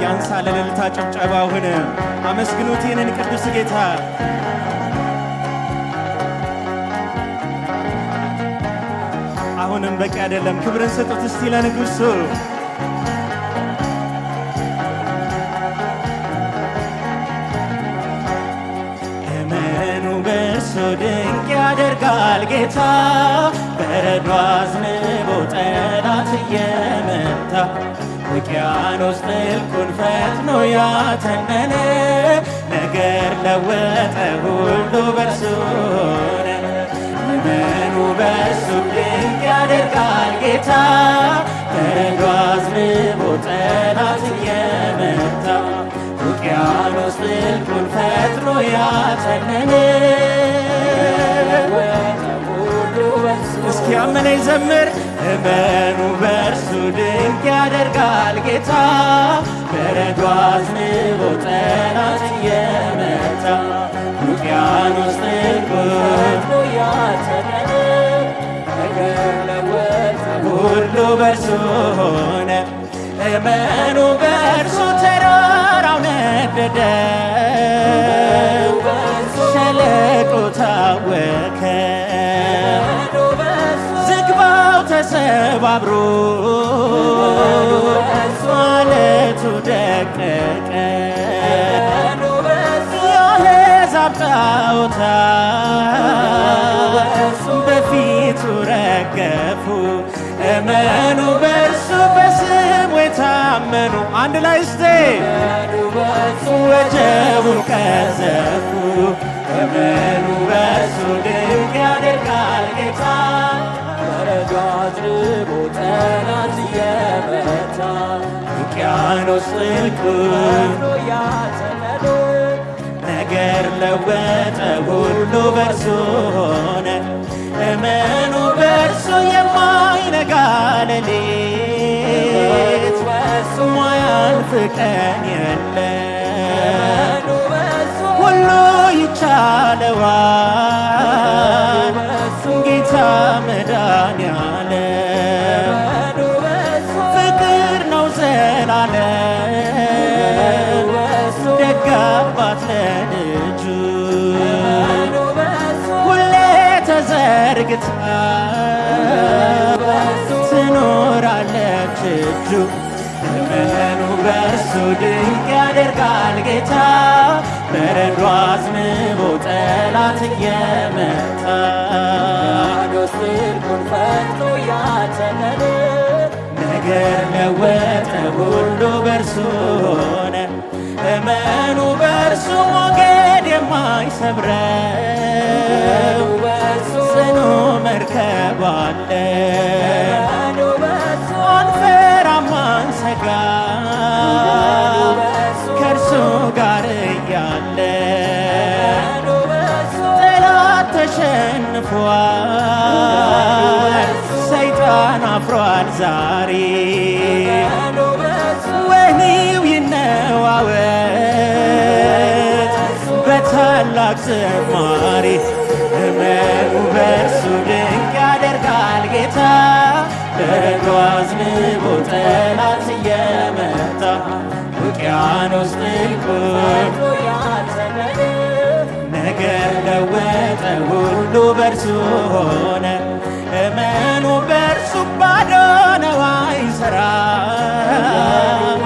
ያንሳል እልልታ ጭብጨባውን። አመስግኑት ይህንን ቅዱስ ጌታ። አሁንም በቂ አይደለም። ክብርን ስጡት እስቲ ለንጉሱ። እመኑ በእርሱ ድንቅ ያደርጋል ጌታ፣ በረዶ አዝንቦ ጠላት እየመታ፣ ውቅያኖስ ጥልቁን ፈጥኖ ያተነነ፣ ነገር ለወጠ ሁሉ በእርሱ ሆነ። እመኑ በእርሱ ድንቅ ያደርጋል ጌታ፣ በረዶ አዝንቦ ጠላት እየመታ፣ ውቅያኖስ ጥልቁን ፈጥኖ ያተነነ። እስኪ ያመነ ይዘምር። እመኑ በእርሱ ድንቅ ያደርጋል ጌታ፣ በረዶ አዝንቦ ጠላት እየመታ፣ ውቅያኖስ ጥልቁን ሁሉ በእርሱ ሆነ። እመኑ በእርሱ ተራራው ነደደ፣ ሸለቆ ታወከ፣ ዝግባው ተሰባብሮ ማለቱ ደቀቀ። የአሕዛብ ጣዖታት በፊቱ ረገፉ። እመኑ በእርሱ በስሙ የታመኑ፣ አንድ ላይ እስቴ፣ ወጀቡን ቀዘፉ። እመኑ በእርሱ ድንቅ ያደርጋል ጌታ፣ በረዶ አዝንቦ ጠላት እየመታ፣ ውቅያኖስ ጥልቁን ያተነነ ነገር ለወጠ ሁሉ በእርሱ ሆነ። እመኑ በእርሱ የማይነጋ ሌሊት ማያልፍ ቀን የለም፣ ሁሉ ይቻለዋል ጌታ መድኃኔዓለም። ፍቅር ነው ዘላለም ደግ አባት ለልጁ፣ ሁሌ ተዘርግታ ትኖራለች እጁ። እመኑ በእርሱ ድንቅ ያደርጋል ጌታ፣ በረዶ አዝንቦ ጠላት እየመታ፣ ውቅያኖስ ጥልቁን ፈጥኖ ያተነነ ነገር ለወጠ ሁሉ በእርሱ ሆነ። እመኑ በእርሱ ሞገድ የማይሰብረው ጽኑ መርከብ አለ። አንፈራም አንሰጋም ከእርሱ ጋር እያለ፣ ጠላት ተሸንፏል፣ ሰይጣን አፍሯል ዛሬ። ወህኒው ይነዋወጥ በታላቅ ዝማሬ። እመኑ በእርሱ ድንቅ ያደርጋል ጌታ፣ በረዶ አዝንቦ ጠላት እየመታ፣ ውቅያኖስ ጥልቁን ነገር ለወጠ ሁሉ በእርሱ ሆነ። እመኑ በእርሱ ባዶ ነው አይሰራም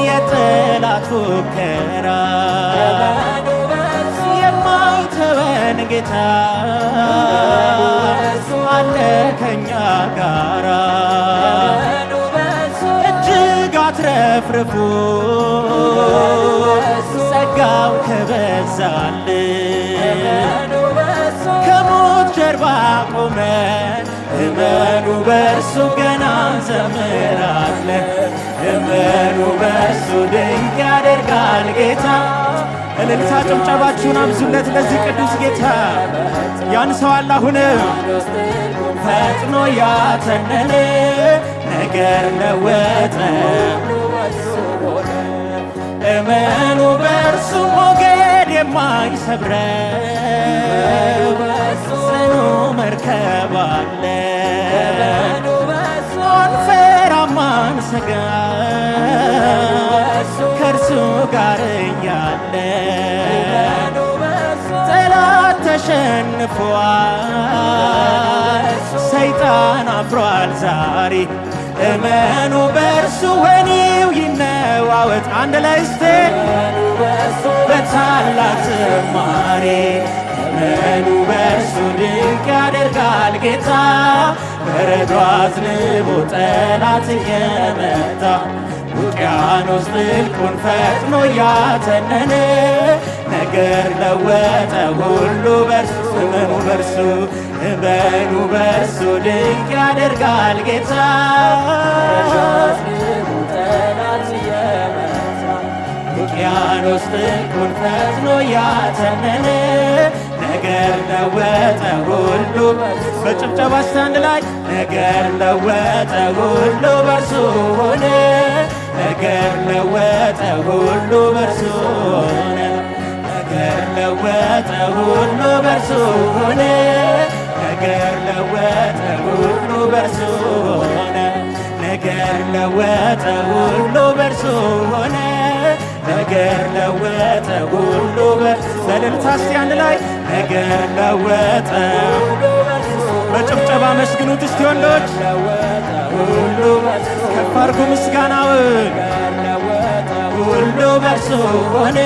የጠላት ፉከራ። የማይተወን ጌታ አለ ከኛ ጋራ፣ እጅግ አትረፍርፉ ጸጋው ከበዛልን፣ ከሞት ጀርባ ቆመን እመኑ በእርሱ ገና እንዘምራለን። እመኑ በእርሱ ድንቅ ያደርጋል ጌታ። እልልታ ጭብጨባችሁን አብዙለት ለዚህ ቅዱስ ጌታ። ያንሰዋል አሁንም። ፈጥኖ ያተነነ ነገር ለወጠ። እመኑ በእርሱ ሞገድ የማይሰብረው ጽኑ መርከብ አለ። አንፈራም። አያሰጋም ከእርሱ ጋር እያለ። ጠላት ተሸንፏል፣ ሰይጣን አፍሯል ዛሬ። እመኑ በእርሱ፣ ወኔው ይነዋወጥ። አንድ ላይ እስቴ በታላቅ ዝማሬ። እመኑ በእርሱ፣ ድንቅ ያደርጋል ጌታ። በረዶ አዝንቦ ጠላት እየመታ፣ ውቅያኖስ ጥልቁን ፈጥኖ ያተነነ፣ ነገር ለወጠ ሁሉ በርሱ። እመኑ በርሱ፣ እመኑ በርሱ፣ ድንቅ ያደርጋል ጌታ። ጠላት እየመታ፣ ውቅያኖስ ጥልቁን ፈጥኖ ያተነነ፣ ነገር ለወጠ ሁሉ። በጭብጨባ እስቲ አንድ ላይ። ነገር ለወጠ ሁሉ በርሱ ሆነ። ነገር ለወጠ ሁሉ በርሱ ሆነ። ነገር ለወጠ ሁሉ በርሱ ሆነ። ነገር ለወጠ ሁሉ በርሱ ሆነ። ነገር ለወጠ ሁሉ በርሱ ሆነ። ነገር ለወጠ ሁሉ በርሱ። በእልልታ እስቲ አንድ ላይ። ነገር ለወጠ። በጭብጨባ መስግኑት እስቲ ወንዶች። ሁሉ ከፍ አድርጉ ምስጋናውን። ሁሉ በርሱ ሆነ።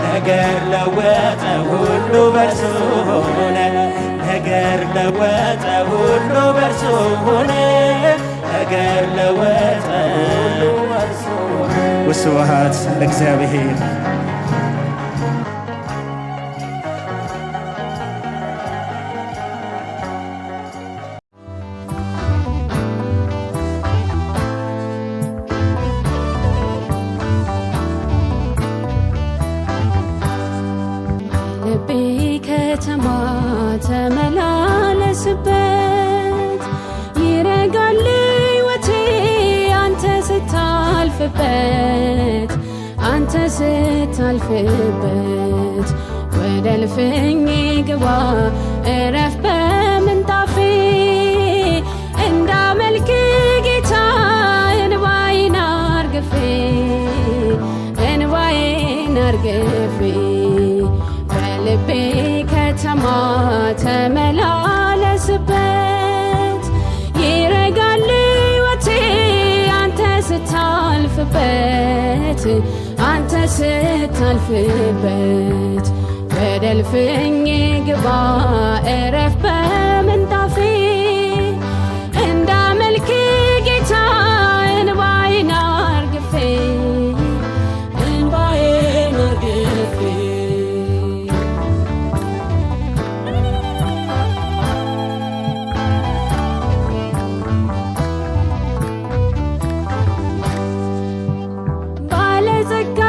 ነገር ለወጠ ሁሉ በርሱ ሆነ። ነገር ለወጠ ሁሉ በርሱ ሆነ። ነገር ለወጠ። ወስብሐት ለእግዚአብሔር። ልቤ ከተማ ተመላለስበት፣ ይረጋል ሕይወቴ አንተ ስታልፍበት፣ አንተ ስታልፍበት። ወደ እልፍኜ ግባ፣ እረፍ በምንጣፌ፣ እንዳመልክ ጌታ እንባዬን አርግፌ፣ እንባዬን አርግፌ። በልቤ ከተማ ተመላለስበት፣ ይረጋል ሕይወቴ አንተ ስታልፍበት፣ አንተ ስታልፍበት። ወደ እልፍኜ ግባ፣ እረፍ በምንጣፌ፣ እንዳመልክ ጌታ እንባዬን አርግፌ፣ እንባዬን አርግፌ። ባለጸጋ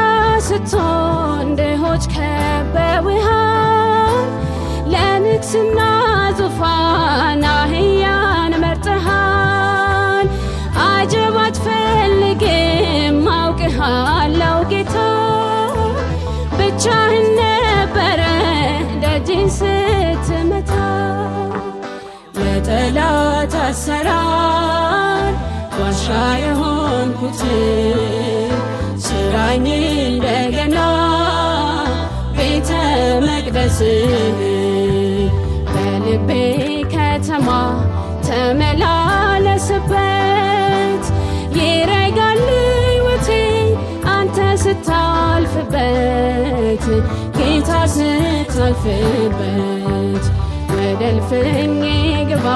ስትሆን ድሆች ከበውሃል፣ ለንግስና ዙፋን አህያን መርጠሃል። አጀብ አትፈልግም አውቅሃለው ጌታ፣ ብቻህን ነበረ ደጅን ስትመታ። ለጠላት አሰራር ዋሻ የሆንኩት ስራኝ እንደገና ቤተ መቅደስን። በልቤ ከተማ ተመላለስበት፣ ይረጋል ሕይወቴ አንተ ስታልፍበት፣ ጌታ ስታልፍበት። ወደ እልፍኜ ግባ፣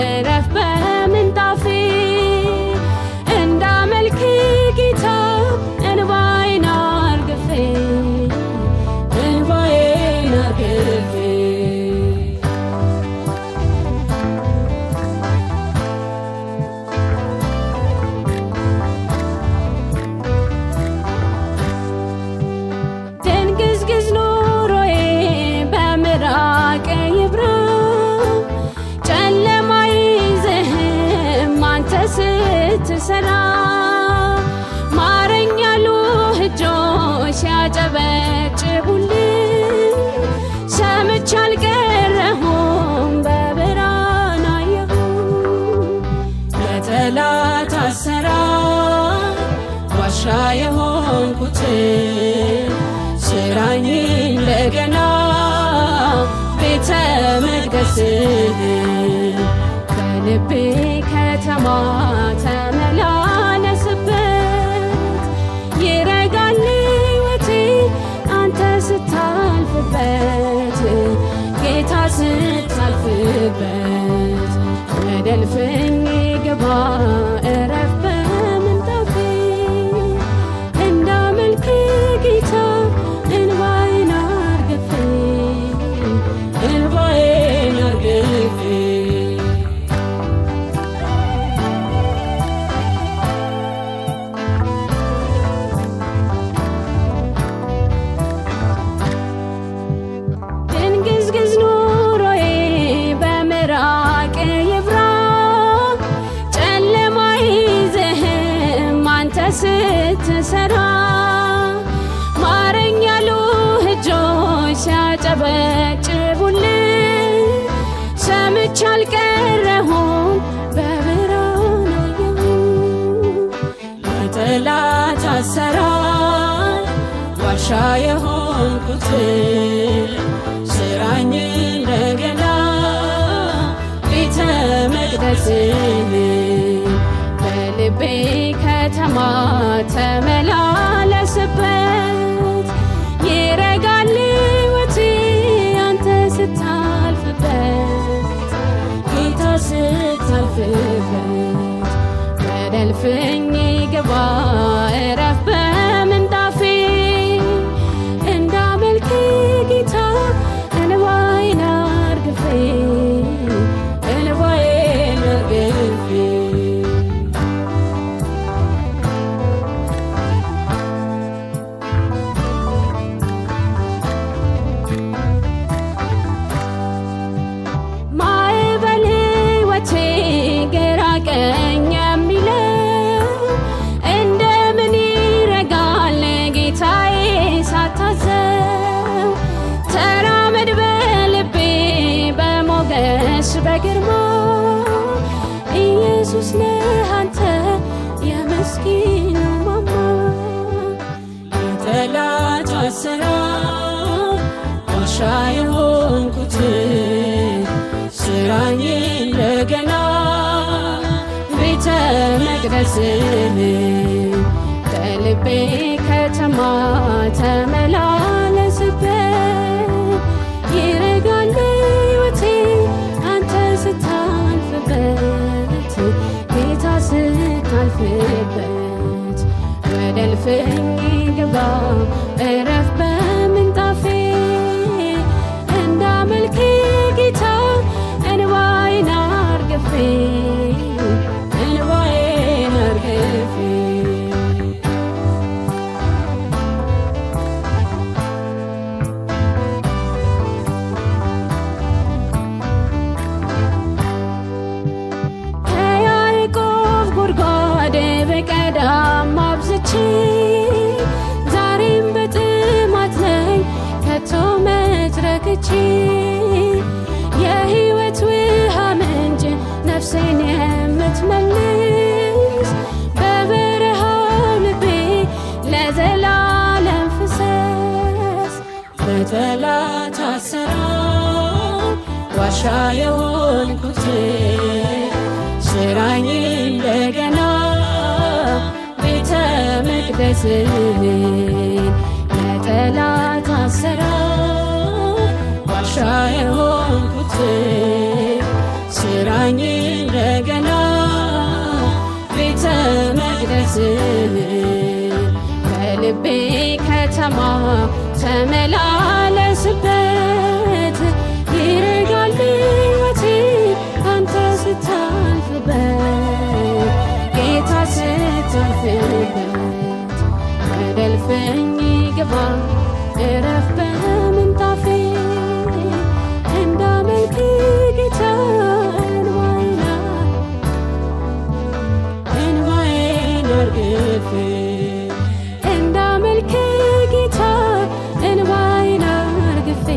እረፍ በምንጣፌ፣ እንዳመልክ ጌታ እንባዬን አርግፌ፣ እንባዬን አርግፌ። ድንግዝግዝ ኑሮዬ በምራቅ ይብራ፣ ጨለማ ይዘህም አንተ ስትሰራ። ማረኝ ያሉ እጆች ሲያጨበጭቡልኝ ሰምቼ አልቀረሁም፣ በብርሃን አየሁ። ለጠላት አሰራር የሆንኩት ስራኝ እንደገና ቤተ መቅደስ በልቤ ከተማ ተመላለስበት ይረጋል ሕይወቴ አንተ ስታልፍበት ጌታ ስታልፍበት ወደ እልፍኝ ግባ እረፍ በምንጣፌ እንዳመልክ ጌታ እንባዬን አርግፌ እንባዬን አርግፌ። ድንግዝግዝ ኑሮዬ በምራቅ ይብራ ጨለማ ይዘህም አንተ ስትሰራ ማረኝ ያሉ እጆች ሲያጨበጭቡልኝ ሰምቼ አልቀረሁም በብርሃን አየሁ። ለጠላት አሰራር ዋሻ የሆንኩት ስራኝ እንደገና ቤተ መቅደስን በልቤ ከተማ ተመላለስበት ይረጋል ሕይወቴ አንተ ስታልፍበት ጌታ ስታልፍበት ወደ እልፍኝ ግባ እረፍ በምንጣፌ እንዳመልክ ጌታ እንባዬን አርግፌ እንባዬን አርግፌ። ማዕበል ሕይወቴ ግራ ቀኝ የሚለው እንደምን ይረጋል ጌታዬ ሳታዘው ተራመድ በልቤ በሞገስ በግርማ ኢየሱስ ነህ አንተ የምስኪኑ ማማ። ለጠላት አሰራር ዋሻ የሆንኩት ስራኝ እንደገና ቤተ መቅደስን በልቤ ከተማ ተመላለስበት ይረጋል ሕይወቴ አንተ ስታልፍበት ጌታ ስታልፍበት ወደ እልፍኝ ግባ እረፍ በምንጣፌ እንዳመልክ ጌታ እንባዬን አርግፌ እንባዬን አርግፌ። ከያዕቆብ ጉድጓድ ብቀዳም አብዝቼ ዛሬም በጥማት ነኝ ከቶ መች ረክቼ የሕይወት ውሃ ምንጭ ነፍሴን የምትመልስ በበረሃው ልቤ ለዘላለም ፍሰስ። ለጠላት አሰራር ዋሻ የሆንኩት ስራኝ እንደገና ቤተ መቅደስን ለጠላት አሰራር ዋሻ የሆንኩት ስራኝ እንደገና ቤተ መቅደስን በልቤ ከተማ ተመላለስበት ይረጋል ሕይወቴ አንተ ስታልፍበት ጌታ ስታልፍበት ወደ እልፍኝ ግባ እረፍ በምንጣፌ እንዳመልክ ጌታ እንባዬን እንባዬን አርግፌ። እንዳመልክ ጌታ እንባዬን አርግፌ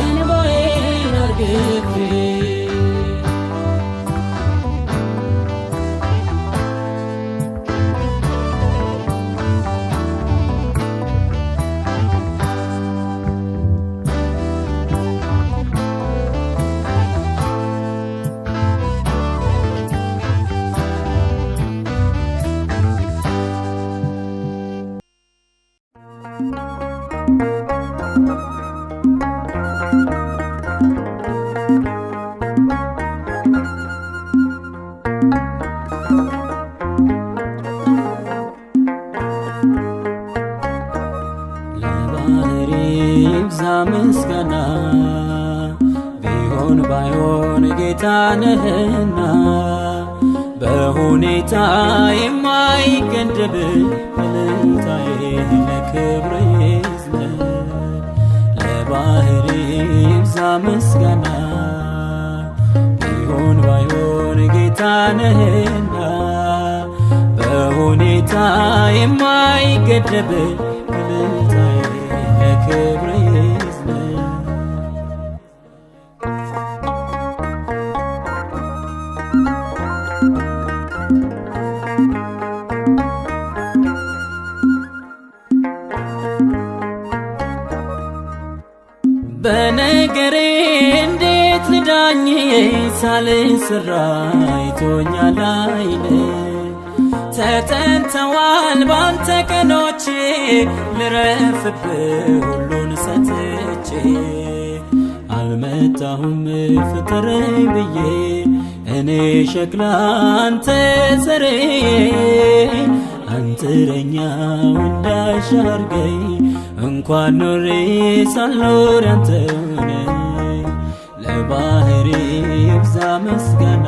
እንባዬን አርግፌ። ለባህሪ ይብዛ ምስጋና፣ ቢሆን ባይሆን ጌታ ነህና፣ በሁኔታ የማይገደብ እልልታዬ ለክብር ይዝለል። ለባህሪ ይብዛ ምስጋና፣ ቢሆን ባይሆን ጌታ ነህና፣ በሁኔታ የማይገደብ እልልታዬ ለክብር ይዝለል። በነገሬ እንዴት ልዳኝ? ሳልሰራ አይቶኛል ዓይን። ተጠንተዋል ባንተ ቀኖቼ፣ ልረፍብህ ሁሉን ሰጥቼ። አልመጣሁም ፍጠረኝ ብዬ፣ እኔ ሸክላ አንተ ዘሬ፣ አንጥረኛው እንዳሻርገኝ እንኳን ኖሬ ሳልኖር ያንተው ነኝ። ለባህሪ ይብዛ ምስጋና፣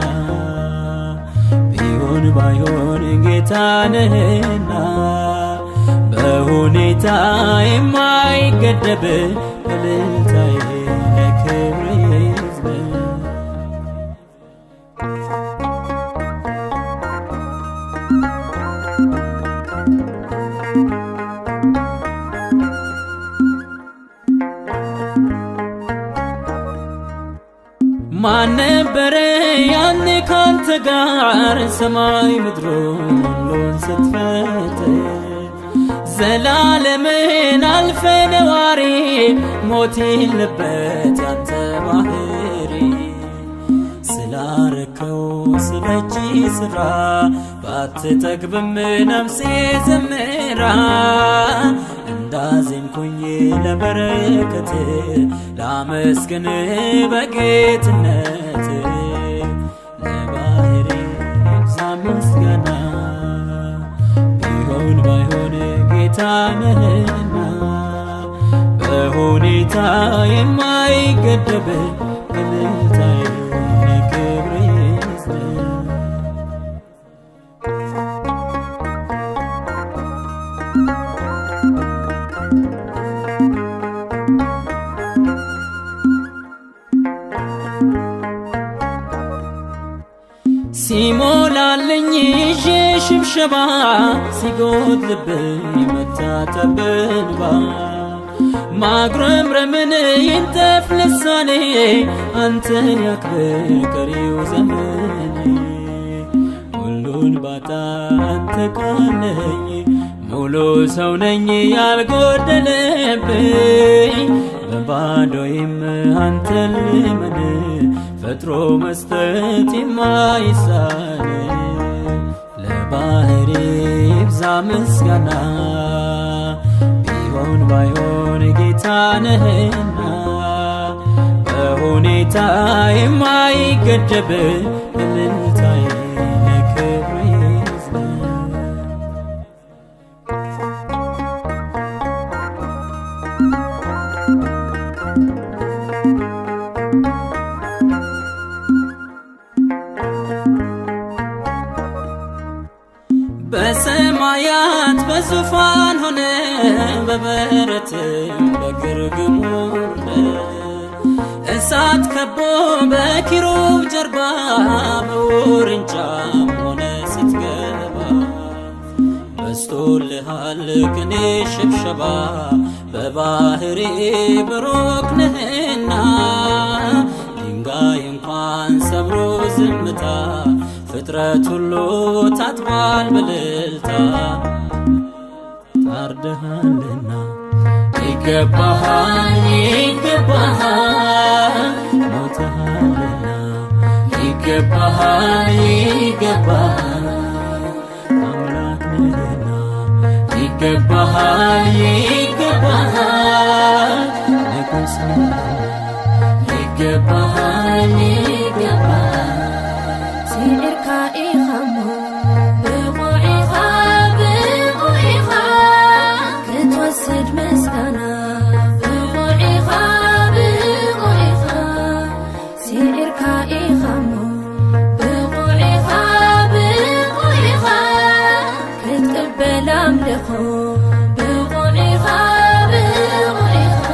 ቢሆን ባይሆን ጌታ ነህና፣ በሁኔታ የማይገደብ እልልታዬ ለክብር ይዝለል። ማን ነበረ ያኔ ካንተ ጋር ሰማይ ምድሩን ሁሉን ስትፈጥር? ዘላለምን አልፈ ነዋሪ፣ ሞት የለበት ያንተ ባህሪ። ስላረከው ስለ እጅ ስራ ባትጠግብም ነፍሴ ዘምራ፣ እንዳዜምኩኝ ለበረከት ላመስግን በጌትነት። ለባህሪ ይብዛ ምስጋና፣ ቢሆን ባይሆን ጌታ ነህና፣ በሁኔታ የማይገደብ እልልታዬ ለክብር ይዝለል። ሲሞላልኝ ይዤ ሽብሸባ፣ ሲጎድልብኝ መታጠብ እንባ፣ ማጉረምረምን ይንጠፍ ልሳኔ፣ አንተን ያክብር ቀሪው ዘመኔ። ሁሉን ባጣ አንተ ካለኝ ሙሉ ሰው ነኝ ያልጎደለብኝ። በባዶዬም አንተን ልመን፣ ፈጥሮ መስጠት የማይሳን። ለባህሪ ይብዛ ምስጋና፣ ቢሆን ባይሆን ጌታ ነህና፣ በሁኔታ የማይገደብ እልልታዬ ለክብር ይዝለል። በሰማያት በዙፋን ሆነ፣ በበረትም በግርግም ወርደ፣ እሳት ከቦ በኪሩብ ጀርባ፣ በውርንጫም ሆነ ስትገባ፣ በስቶልሃል ቅኔ ሽብሸባ፣ በባህሪ ብሩክ ነህና። ድንጋይ እንኳን ሰብሮ ዝምታ፣ ፍጥረት ሁሉ ታጥቧል በእልልታ። ታርደሃልና ይገባሃል፣ ይገባሃል፣ ሞተሃልና ይገባሃል፣ ይገባሃል፣ አምላክ ነህና ይገባሃል፣ ይገባሃል፣ ንጉሥ ነህና ይገባሃል፣ ይገባሃል። ስዒርካ ኢኻ። ኣምልኾ ብቑዕ ኢኻ ብቑዕ ኢኻ።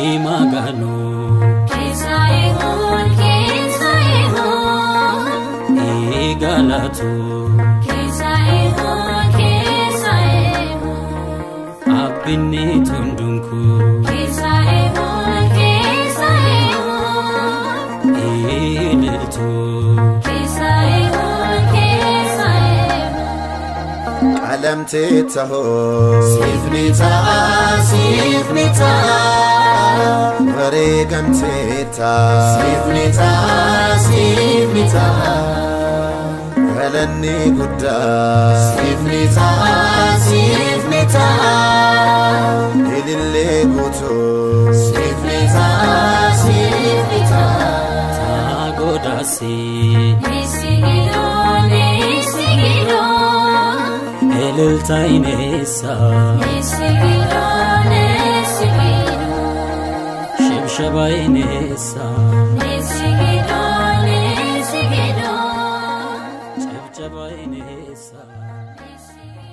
ኢማጋኑ። ኬሳ ይኹን ኬሳ ይኹን። ኢጋላቱ። ኬሳ ይኹን ኬሳ ይኹን። አብኒ ቱንዱንኩ። ኬሳ ይኹን ኬሳ ይኹን። ኢልልቱ። ኬሳ ይኹን ኬሳ ይኹን። Qalamteettaho siif ni ta'a siif ni ta'a wareegamteetta siif ni ta'a siif ni ta'a galanni guddaa siif ni ta'a siif ni ta'a ilillee guutuu siif ni ta'a siif ni ta'a. ታጎዳሲ። ንስጊዶ ንስጊዶ። እልልታይኔሳ። ንስጊዶ ንስጊዶ። ሽብሸባይኔሳ። ንስጊዶ ንስጊዶ። ጭብጨባይኔሳ። ንስጊዶ።